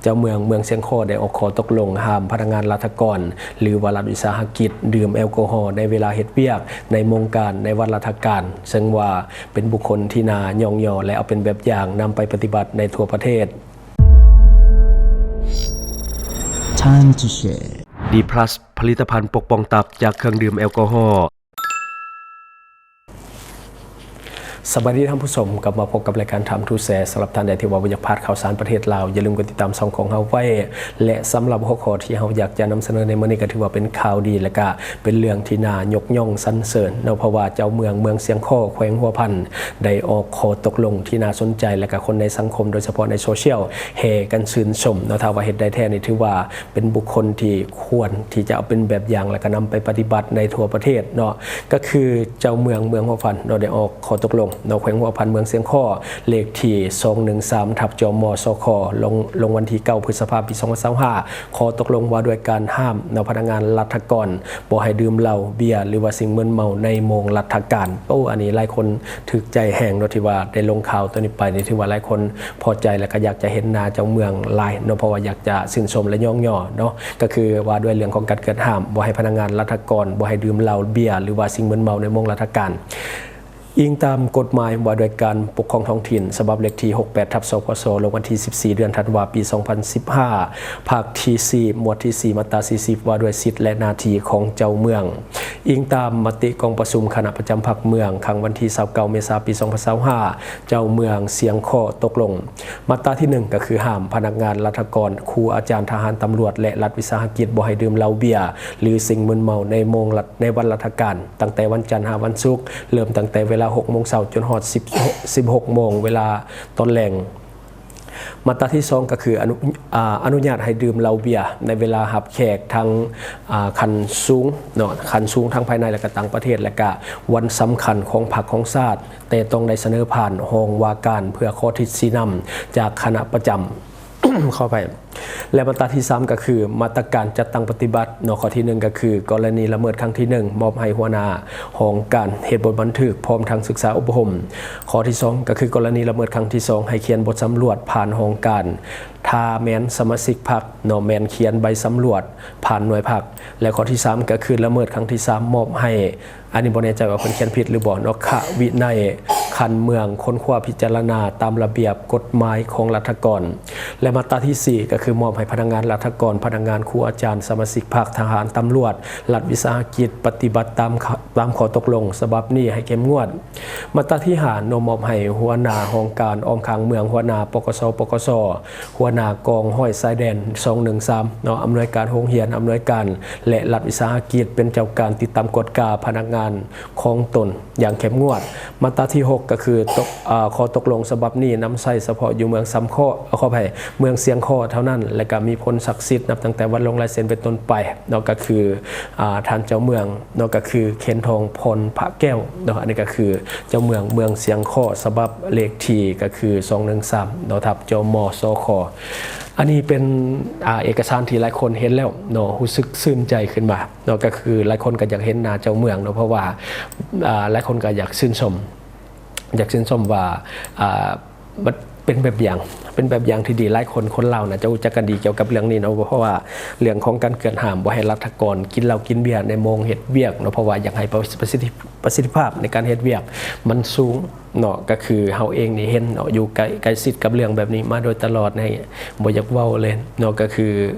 ເຈົ້າເມືອງເມືອງຊຽງຄໍ້ໄດ້ອອກຂໍ້ຕົກລົງຫ້າມພະນັກງານລັດຖະກອນ ຫຼືວ່າລັດວິສາຫະກິດ ດື່ມແອລກໍຮໍໃນເວລາເຮັດວຽກໃນໂມງການໃນວັນລັດຖະການ, ເຊິ່ງວ່າເປັນບຸກຄົນທີ່ໜ້າຍ້ອງຍໍ ແລະ ເອົາເປັນແບບຢ່າງນຳໄປປະຕິບັດໃນທົ່ວປະເທດ. Time to share. ດີພລັສ ຜະລິດຕະພັນປົກປ້ອງຕັບຈາກເຄື່ອງດື່ມແອລກໍຮໍ. ສະບາຍດີທ່ານຜູ້ຊົມ, ກັບມາພົບກັບລາຍການ Time to Share. ສຳລັບທ່ານໃດທີ່ວ່າບໍ່ຢາກພາດຂ່າວສານປະເທດລາວ, ຢ່າລືມກົດຕິດຕາມຊ່ອງຂອງເຮົາໄວ້. ແລະ ສຳລັບຫົວຂໍ້ທີ່ເຮົາຢາກຈະນຳສະເໜີໃນມື້ນີ້ ກໍຖືວ່າເປັນຂ່າວດີ ແລະ ກະເປັນເລື່ອງທີ່ໜ້າຍົກຍ້ອງສັນເສີນເນາະ, ເພາະວ່າເຈົ້າເມືອງເມືອງຊຽງຄໍ້ ແຂວງຫົວພັນ ໄດ້ອອກຂໍ້ຕົກລົງທີ່ໜ້າສົນໃຈ ແລະ ກະຄົນໃນສັງຄົມ ໂດຍສະເພາະໃນໂຊຊຽວ ແຫ່ກັນຊື່ນຊົມເນາະ. ຖ້າວ່າເຮັດໄດ້ແທ້ນີ້ ຖືວ່າ ເປັນບຸກຄົນທີ່ຄວນທີ່ຈະເອົາເປັນແບບຢ່າງ ແລະ ກະນຳໄປປະຕິບັດໃນທົ່ວປະເທດເນາະ, ກໍຄືເຈົ້າເມືອງເມືອງຫົວພັນເນາະ ໄດ້ອອກຂໍ້ຕົກລົງເນາະ ແຂວງຫົວພັນ ເມືອງຊຽງຄໍ້ ເລກທີສອງໜຶ່ງສາມ ທັບ ຈມ ສຂ ລົງ ລົງວັນທີເກົ້າ ພຶດສະພາ ປີສອງພັນຊາວຫ້າ ຂໍ້ຕົກລົງວ່າດ້ວຍການຫ້າມເນາະ ພະນັກງານລັດຖະກອນບໍ່ໃຫ້ດື່ມເຫຼົ້າ, ເບຍ ຫຼືວ່າສິ່ງມຶນເມົາໃນໂມງລັດຖະການ. ໂອ້ ອັນນີ້ຫຼາຍຄົນຖືກໃຈແຮງເນາະ ທີ່ວ່າໄດ້ລົງຂ່າວໂຕນີ້ໄປນີ້ ຖືວ່າຫຼາຍຄົນພໍໃຈ ແລະ ກໍຢາກຈະເຫັນໜ້າເຈົ້າເມືອງຫຼາຍເນາະ ເພາະວ່າຢາກຈະຊື່ນຊົມ ແລະ ຍ້ອງຍໍເນາະ. ກໍຄືວ່າດ້ວຍເລື່ອງຂອງການກວດຫ້າມ ບໍ່ໃຫ້ພະນັກງານລັດຖະກອນ ບໍ່ໃຫ້ດື່ມເຫຼົ້າ, ເບຍ ຫຼືວ່າສິ່ງມຶນເມົາໃນໂມງລັດຖະການ. ອີງຕາມກົດໝາຍວ່າດ້ວຍການປົກຄອງທ້ອງຖິ່ນ ສະບັບເລກທີຫົກແປດ ທັບ ສພສ ລົງວັນທີສິບສີ່ ເດືອນທັນວາ ປີສອງພັນສິບຫ້າ ພາກທີສີ່ ໝວດທີສີ່ ມາດຕາສີ່ສິບ ວ່າດ້ວຍສິດ ແລະ ໜ້າທີ່ຂອງເຈົ້າເມືອງ. ອີງຕາມມະຕິກອງປະຊຸມຄະນະປະຈຳພັກເມືອງ ຄັ້ງວັນທີຊາວເກົ້າ ເມສາ ປີສອງພັນຊາວຫ້າ ເຈົ້າເມືອງຊຽງຄໍ້ຕົກລົງ. ມາດຕາທີໜຶ່ງ ກໍຄືຫ້າມພະນັກງານລັດຖະກອນ, ຄູອາຈານ, ທະຫານ, ຕຳຫຼວດ ແລະ ລັດວິສາຫະກິດ ບໍ່ໃຫ້ດື່ມເຫຼົ້າ, ເບຍ ຫຼື ສິ່ງມຶນເມົາໃນໂມງລັດ ໃນວັນລັດຖະການ ຕັ້ງແຕ່ວັນຈັນຫາວັນສຸກ, ເລີ່ມຕັ້ງແຕ່ເວລາຫົກໂມງເຊົ້າຈົນຮອດສິບ ສິບຫົກໂມງເວລາຕອນແລງ. ມາດຕາທີສອງ ກໍຄືອະນຸ ອາ ອະນຸຍາດໃຫ້ດື່ມເຫຼົ້າ, ເບຍ ໃນເວລາຮັບແຂກທັງ ອາ ຂັ້ນສູງເນາະ, ຂັ້ນສູງທັງພາຍໃນ ແລະ ກະຕ່າງປະເທດ ແລະ ກະວັນສຳຄັນຂອງພັກຂອງຊາດ, ແຕ່ຕ້ອງໄດ້ສະເໜີຜ່ານຫ້ອງວ່າການເພື່ອຂໍທິດຊີ້ນຳຈາກຄະນະປະຈຳ ຂໍອະໄພ ແລະ ມາດຕາທີສາມ ກໍຄືມາດຕະການຈັດຕັ້ງປະຕິບັດເນາະ. ຂໍ້ທີໜຶ່ງ ກໍຄື ກໍລະນີລະເມີດຄັ້ງທີໜຶ່ງ ມອບໃຫ້ຫົວໜ້າຫ້ອງການເຮັດບົດບັນທຶກ ພ້ອມທັງສຶກສາອົບຮົມ. ຂໍ້ທີສອງ ກໍຄື ກໍລະນີລະເມີດຄັ້ງທີສອງ ໃຫ້ຂຽນບົດສຳຫຼວດຜ່ານຫ້ອງການ, ຖ້າແມ່ນສະມາຊິກພັກເນາະ ແມ່ນຂຽນໃບສຳຫຼວດຜ່ານໜ່ວຍພັກ. ແລະ ຂໍ້ທີສາມ ກໍຄືລະເມີດຄັ້ງທີສາມ ມອບໃຫ້ ອັນນີ້ບໍ່ແນ່ໃຈວ່າເພິ່ນຂຽນຜິດຫຼືບໍ່ເນາະ, ຄະວິໄນຂັ້ນເມືອງ ຄົ້ນຄວ້າພິຈາລະນາຕາມລະບຽບກົດໝາຍຂອງລັດຖະກອນ. ແລະ ມາດຕາທີສີ່ ກໍຄືມອບໃຫ້ພະນັກງານລັດຖະກອນ, ພະນັກງານ, ຄູອາຈານ, ສະມາຊິກພັກ, ທະຫານ, ຕຳຫຼວດ, ລັດວິສາຫະກິດ ປະຕິບັດຕາມ ຕາມຂໍ້ຕົກລົງສະບັບນີ້ໃຫ້ເຂັ້ມງວດ. ມາດຕາທີຫ້າ ເນາະ ມອບໃຫ້ຫົວໜ້າຫ້ອງການອ້ອມຂ້າງເມືອງ, ຫົວໜ້າ ປກສ, ປກສ, ຫົວໜ້າກອງຮ້ອຍຊາຍແດນສອງໜຶ່ງສາມເນາະ, ອຳນວຍການໂຮງຮຽນ, ອຳນວຍການ ແລະ ລັດວິສາຫະກິດ ເປັນເຈົ້າການຕິດຕາມກວດກາພະນັກງານຂອງຕົນຢ່າງເຂັ້ມງວດ. ມາດຕາທີຫົກ ກໍຄືຕົກ ອາ ຂໍ້ຕົກລົງສະບັບນີ້ນຳໃຊ້ສະເພາະຢູ່ເມືອງຊຽງຄໍ້ ຂໍອະໄພ ເມືອງຊຽງຄໍ້ເທົ່ານັ້ນ ແລະ ກໍມີຜົນສັກສິດນັບຕັ້ງແຕ່ວັນລົງລາຍເຊັນເປັນຕົ້ນໄປເນາະ, ກໍຄື ອາ ທ່ານເຈົ້າເມືອງເນາະ ກໍຄື ເຂັນທອງ ພອນພະແກ້ວເນາະ. ອັນນີ້ກໍຄືເຈົ້າເມືອງເມືອງຊຽງຄໍ້ ສະບັບເລກທີກໍຄືສອງໜຶ່ງສາມເນາະ ທັບ ຈມ ສຂ. ອັນນີ້ເປັນ ອາ ເອກະສານທີ່ຫຼາຍຄົນເຫັນແລ້ວເນາະ ຮູ້ສຶກຊື່ນໃຈຂຶ້ນມາເນາະ, ກໍຄືຫຼາຍຄົນກໍຢາກເຫັນໜ້າເຈົ້າເມືອງເນາະ ເພາະວ່າ ອາ ຫຼາຍຄົນກໍຢາກຊື່ນຊົມ ຢາກຊື່ນຊົມວ່າ ອາ ມັນເປັນແບບຢ່າງ ເປັນແບບຢ່າງທີ່ດີ. ຫຼາຍຄົນ ຄົນລາວໜ້າຈະຮູ້ຈັກກັນດີກ່ຽວກັບເລື່ອງນີ້ເນາະ ເພາະວ່າເລື່ອງຂອງການກວດຫ້າມບໍ່ໃຫ້ລັດຖະກອນກິນເຫຼົ້າກິນເບຍໃນໂມງເຮັດວຽກເນາະ ເພາະວ່າຢາກໃຫ້ປະ ປະສິດທິ ປະສິດທິພາບໃນການເຮັດວຽກມັນສູງເນາະ. ກໍຄືເຮົາເອງນີ້ເຫັນເນາະ ຢູ່ໃກ້ ໃກ້ຊິດກັບເລື່ອງແບບນີ້ມາໂດຍຕະຫຼອດ ໃຫ້ ບໍ່ຢາກເວົ້າເລີຍເນາະ, ກໍຄື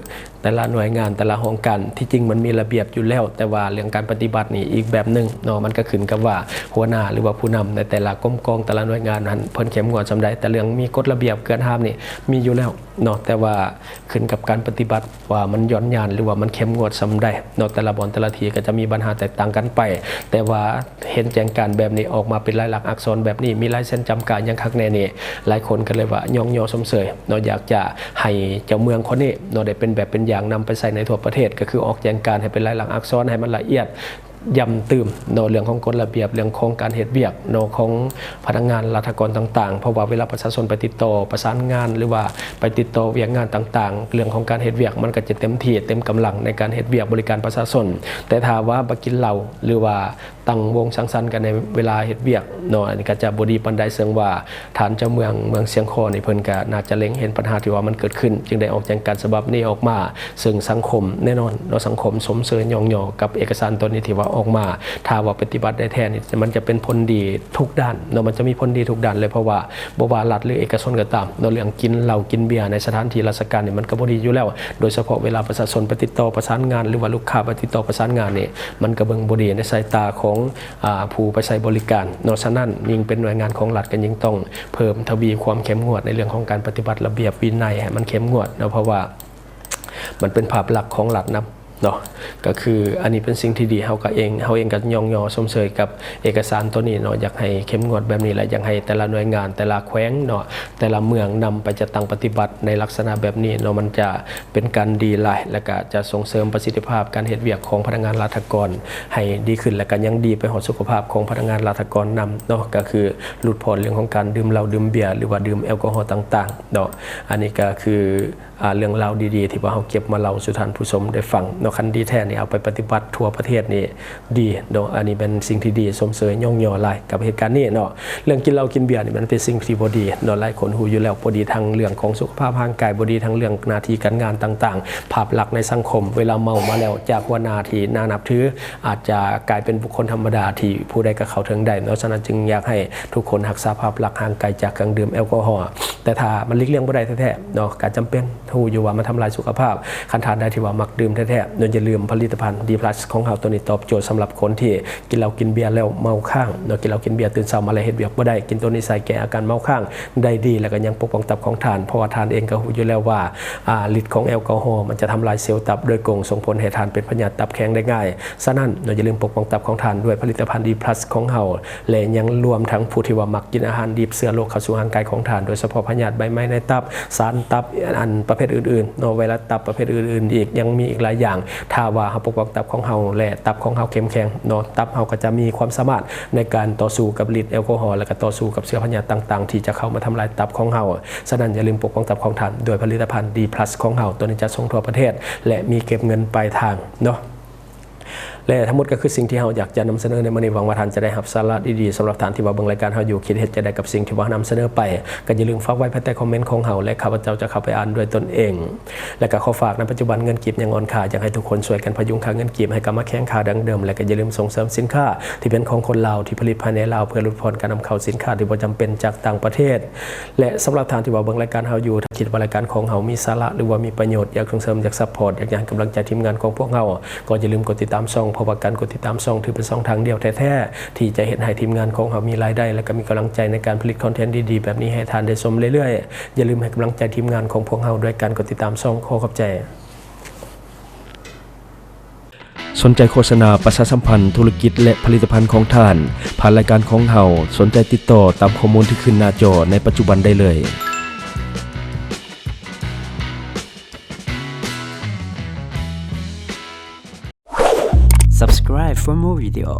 ແຕ່ລະໜ່ວຍງານ ແຕ່ລະຫ້ອງການ ທີ່ຈິງມັນມີລະບຽບຢູ່ແລ້ວ ແຕ່ວ່າເລື່ອງການປະຕິບັດນີ້ອີກແບບໜຶ່ງເນາະ, ມັນກໍຂຶ້ນກັບວ່າຫົວໜ້າ ຫຼືວ່າຜູ້ນຳໃນແຕ່ລະກົມກອງ ແຕ່ລະໜ່ວຍງານຫັ້ນ ເພິ່ນເຂັ້ມງວດສ່ຳໃດ. ແຕ່ເລື່ອງມີກົດລະບຽບກວດຫ້າມນີ້ມີຢູ່ແລ້ວເນາະ, ແຕ່ວ່າຂຶ້ນກັບການປະຕິບັດວ່າມັນຢ່ອນຫຍ່ານ ຫຼືວ່າມັນເຂັ້ມງວດສ່ຳໃດເນາະ. ແຕ່ລະບ່ອນ ແຕ່ລະທີ່ກໍຈະມີບັນຫາແຕກຕ່າງກັນໄປ, ແຕ່ວ່າ ເຫັນແຈ້ງການແບບນີ້ອອກມາເປັນລາຍລັກອັກສອນແບບນີ້ ມີລາຍເຊັນຈ້ຳກາຫຍັງຄັກແນ່ນີ້ ຫຼາຍຄົນກໍເລີຍວ່າຍ້ອງຍໍຊົມເຊີຍເນາະ, ຢາກຈະໃຫ້ເຈົ້າເມືອງຄົນນີ້ເນາະ ໄດ້ເປັນແບບເປັນຢ່າງນຳໄປໃຊ້ໃນທົ່ວປະເທດ, ກໍຄືອອກແຈ້ງການໃຫ້ເປັນລາຍລັກອັກສອນ ໃຫ້ມັນລະອຽດຢ້ຳຕື່ມເນາະ ເລື່ອງຂອງກົດລະບຽບ ເລື່ອງຂອງການເຮັດວຽກເນາະ ຂອງພະນັກງານລັດຖະກອນຕ່າງໆ, ເພາະວ່າເວລາປະຊາຊົນໄປຕິດຕໍ່ປະສານງານ ຫຼືວ່າໄປຕິດຕໍ່ວຽກງານຕ່າງໆ ເລື່ອງຂອງການເຮັດວຽກ ມັນກໍຈະເຕັມທີ່ເຕັມກຳລັງໃນການເຮັດວຽກບໍລິການປະຊາຊົນ. ແຕ່ຖ້າວ່າໄປກິນເຫຼົ້າ ຫຼືວ່າ ຕັ້ງວົງສັງສັນກັນໃນເວລາເຮັດວຽກເນາະ ອັນນີ້ກໍຈະບໍ່ດີປານໃດ. ເຊິ່ງວ່າທ່ານເຈົ້າເມືອງເມືອງຊຽງຄໍ່ນີ້ ເພິ່ນກໍໜ້າຈະເລັງເຫັນບັນຫາທີ່ວ່າມັນເກີດຂຶ້ນ ຈຶ່ງໄດ້ອອກແຈ້ງການສະບັບນີ້ອອກມາ. ເຊິ່ງສັງຄົມແນ່ນອນເນາະ ສັງຄົມຊົມເຊີຍຍ້ອງຍໍກັບເອກະສານໂຕນີ້ທີ່ວ່າອອກມາ. ຖ້າວ່າປະຕິບັດໄດ້ແທ້ນີ້ ມັນຈະເປັນຜົນດີທຸກດ້ານເນາະ ມັນຈະມີຜົນດີທຸກດ້ານເລີຍ ເພາະວ່າບໍ່ວ່າລັດ ຫຼື ເອກະຊົນກໍຕາມເນາະ ເລື່ອງກິນເຫຼົ້າກິນເບຍໃນສະຖານທີ່ລາຊະການນີ້ ມັນກໍບໍ່ດີຢູ່ແລ້ວ. ໂດຍສະເພາະເວລາປະຊາຊົນໄປຕິດຕໍ່ປະສານງານ ຫຼືວ່າລູກຄ້າໄປຕິດຕໍ່ປະສານງານນີ້ ມັນກໍເບິ່ງບໍ່ດີໃນສາຍຕາຂອງ ອາ ຜູ້ໄປໃຊ້ບໍລິການເນາະ. ສະນັ້ນ ຍິ່ງເປັນໜ່ວຍງານຂອງລັດ ກໍຍິ່ງຕ້ອງເພີ່ມທະວີຄວາມເຂັ້ມງວດໃນເລື່ອງຂອງການປະຕິບັດລະບຽບວິໄນໃຫ້ມັນເຂັ້ມງວດເນາະ ເພາະວ່າມັນເປັນພາບລັກຂອງລັດນຳເນາະ. ກໍຄືອັນນີ້ເປັນສິ່ງທີ່ດີ ເຮົາກໍເອງ ເຮົາເອງກໍຍ້ອງຍໍຊົມເຊີຍກັບເອກະສານໂຕນີ້ເນາະ ຢາກໃຫ້ເຂັ້ມງວດແບບນີ້ ແລະ ຢາກໃຫ້ແຕ່ລະໜ່ວຍງານ ແຕ່ລະແຂວງເນາະ ແຕ່ລະເມືອງນຳໄປຈັດຕັ້ງປະຕິບັດໃນລັກສະນະແບບນີ້ເນາະ ມັນຈະເປັນການດີຫຼາຍ ແລະ ກະຈະສົ່ງເສີມປະສິດທິພາບການເຮັດວຽກຂອງພະນັກງານລັດຖະກອນໃຫ້ດີຂຶ້ນ ແລະ ກະຍັງດີໄປຮອດສຸຂະພາບຂອງພະນັກງານລັດຖະກອນນຳເນາະ ກະຄືຫຼຸດຜ່ອນເລື່ອງຂອງການດື່ມເຫຼົ້າດື່ມເບຍ ຫຼືວ່າດື່ມແອລກໍຮໍຕ່າງໆເນາະ. ອັນນີ້ກະຄື ອາ ເລື່ອງລາວດີໆ ທີ່ວ່າເຮົາເກັບມາເລົ່າສູ່ທ່ານຜູ້ຊົມໄດ້ຟັງເນາະ. ຄັນດີແທ້ນີ້ເອົາໄປປະຕິບັດທົ່ວປະເທດນີ້ ດີເນາະ ອັນນີ້ເປັນສິ່ງທີ່ດີ ຊົມເຊີຍຍ້ອງຍໍຫຼາຍກັບເຫດການນີ້ເນາະ. ເລື່ອງກິນເຫຼົ້າກິນເບຍນີ້ ມັນເປັນສິ່ງທີ່ບໍ່ດີເນາະ ຫຼາຍຄົນຮູ້ຢູ່ແລ້ວ ບໍ່ດີທັງເລື່ອງຂອງສຸຂະພາບຮ່າງກາຍ ບໍ່ດີທັງເລື່ອງໜ້າທີ່ການງານຕ່າງໆ ພາບລັກໃນສັງຄົມ. ເວລາເມົາມາແລ້ວ ຈາກຫົວໜ້າທີ່ໜ້ານັບຖື ອາດຈະກາຍເປັນບຸກຄົນທຳມະດາທີ່ຜູ້ໃດກໍເຂົ້າເຖິງໄດ້ເນາະ. ສະນັ້ນຈຶ່ງຢາກໃຫ້ທຸກຄົນຮັກສາພາບລັກຫ່າງໄກຈາກເຄື່ອງດື່ມແອລກໍຮໍ ແຕ່ຖ້າມັນຫຼີກລ່ຽງບໍ່ໄດ້ແທ້ໆເນາະ ກໍຈຳເປັນ ຮູ້ຢູ່ວ່າມັນທຳລາຍສຸຂະພາບ. ຄັນທ່ານໃດທີ່ວ່າມັກດື່ມແທ້ໆເນາະ ຢ່າລືມຜະລິດຕະພັນ ດີພລັສ ຂອງເຮົາ ໂຕນີ້ຕອບໂຈດສຳລັບຄົນທີ່ກິນເຫຼົ້າກິນເບຍແລ້ວເມົາຄ້າງເນາະ ກິນເຫຼົ້າກິນເບຍຕື່ນເຊົ້າມາແລ້ວເຮັດວຽກບໍ່ໄດ້ ກິນໂຕນີ້ໃສ່ແກ້ອາການເມົາຄ້າງໄດ້ດີ ແລ້ວກໍຍັງປົກປ້ອງຕັບຂອງທ່ານ ເພາະວ່າທ່ານເອງກໍຮູ້ຢູ່ແລ້ວວ່າ ອາ ລິດຂອງແອລກໍຮໍມັນຈະທຳລາຍເຊວຕັບໂດຍກົງ ສົ່ງຜົນໃຫ້ທ່ານເປັນພະຍາດຕັບແຂງໄດ້ງ່າຍ. ສະນັ້ນເນາະ ຢ່າລືມປົກປ້ອງຕັບຂອງທ່ານດ້ວຍຜະລິດຕະພັນ ດີພລັສ ຂອງເຮົາ ແລະ ຍັງລວມທັງຜູ້ທີ່ວ່າມັກກິນອາຫານດິບ ເຊື້ອໂລກເຂົ້າສູ່ຮ່າງກາຍຂອງທ່ານ ໂດຍສະເພາະພະຍາດໃບໄມ້ໃນຕັບ ສານຕັບ ອັນປະເພດອື່ນໆເນາະ ໄວຣັສຕັບປະເພດອື່ນໆອີກ ຍັງມີອີກຫຼາຍຢ່າງ. ຖ້າວ່າເຮົາປົກປ້ອງຕັບຂອງເຮົາ ແລະ ຕັບຂອງເຮົາເຂັ້ມແຂງເນາະ ຕັບເຮົາກໍຈະມີຄວາມສາມາດໃນການຕໍ່ສູ້ກັບລິດແອລກໍຮໍ ແລະ ກໍຕໍ່ສູ້ກັບເຊື້ອພະຍາດຕ່າງໆ ທີ່ຈະເຂົ້າມາທຳລາຍຕັບຂອງເຮົາ. ສະນັ້ນ ຢ່າລືມປົກປ້ອງຕັບຂອງທ່ານດ້ວຍຜະລິດຕະພັນ ດີພລັສ ຂອງເຮົາ ໂຕນີ້ຈະສົ່ງທົ່ວປະເທດ ແລະ ມີເກັບເງິນປາຍທາງເນາະ. ແລະ ທັງໝົດກໍຄືສິ່ງທີ່ເຮົາຢາກຈະນຳສະເໜີໃນມື້ນີ້. ຫວັງວ່າທ່ານຈະໄດ້ຮັບສາລະດີໆ. ສຳລັບທ່ານທີ່ວ່າເບິ່ງລາຍການເຮົາຢູ່ ຄິດເຫັນຈັ່ງໃດກັບສິ່ງທີ່ວ່າເຮົານຳສະເໜີໄປ ກໍຢ່າລືມຝາກໄວ້ພາຍໃຕ້ຄອມເມັນຂອງເຮົາ ແລະ ຂ້າພະເຈົ້າຈະເຂົ້າໄປອ່ານດ້ວຍຕົນເອງ. ແລະ ກໍຂໍຝາກນຳ ປັດຈຸບັນເງິນກີບຍັງອ່ອນຄ່າ ຢາກໃຫ້ທຸກຄົນຊ່ວຍກັນພະຍຸງຄ່າເງິນກີບໃຫ້ກັບມາແຂງຄ່າດັ່ງເດີມ ແລະ ກໍຢ່າລືມສົ່ງເສີມສິນຄ້າທີ່ເປັນຂອງຄົນລາວ ທີ່ຜະລິດພາຍໃນລາວ ເພື່ອຫຼຸດຜ່ອນການນຳເຂົ້າສິນຄ້າທີ່ບໍ່ຈຳເປັນຈາກຕ່າງປະເທດ. ແລະ ສຳລັບທ່ານທີ່ວ່າເບິ່ງລາຍການເຮົາຢູ່ ຖ້າຄິດວ່າລາຍການຂອງເຮົາມີສາລະ ຫຼືວ່າມີປະໂຫຍດ ຢາກສົ່ງເສີມ ຢາກຊັບພອດ ຢາກ ຢາກໃຫ້ກຳລັງໃຈທີມງານຂອງພວກເຮົາ ກໍຢ່າລືມກົດຕິດຕາມຊ່ອງ ເພາະວ່າການກົດຕິດຕາມຊ່ອງຖືເປັນຊ່ອງທາງດຽວແທ້ໆ ທີ່ຈະເຮັດໃຫ້ທີມງານຂອງເຮົາມີລາຍໄດ້ ແລະ ກໍມີກຳລັງໃຈໃນການຜະລິດຄອນເທັນດີໆແບບນີ້ໃຫ້ທ່ານໄດ້ຊົມເລື້ອຍໆ. ຢ່າລືມໃຫ້ກຳລັງໃຈທີມງານຂອງພວກເຮົາດ້ວຍການກົດຕິດຕາມຊ່ອງ. ຂໍຂອບໃຈ. ສົນໃຈໂຄສະນາປະຊາສຳພັນທຸລະກິດ ແລະ ຜະລິດຕະພັນຂອງທ່ານ ຜ່ານລາຍການຂອງເຮົາ, ສົນໃຈຕິດຕໍ່ຕາມຂໍ້ມູນທີ່ຂຶ້ນໜ້າຈໍໃນປັດຈຸບັນໄດ້ເລີຍ. Subscribe for more video.